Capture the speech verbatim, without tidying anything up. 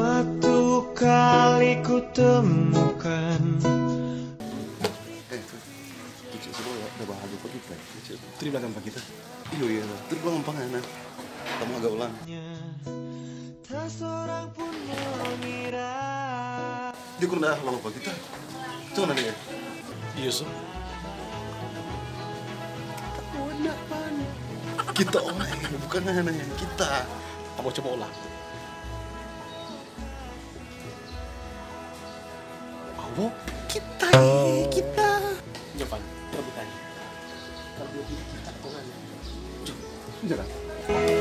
Satu kali ku temukan. Eh, Cik, sudah ya, udah bahagia apa kita? Cik, Itu di belakang pa kita. Iyo, iya, terus bilang apa ngana? Kamu agak ulang. Tak seorang pun mengira. Dia kurang dah lama apa kita? Cuma dia. Iyo so. Kita orang, bukan ngana yang kita. Abo coba ulang. Abo, kita, eh, kita. Nyopan, kita bertanya. Kalau dia pilih kita atau ngana? Jangan.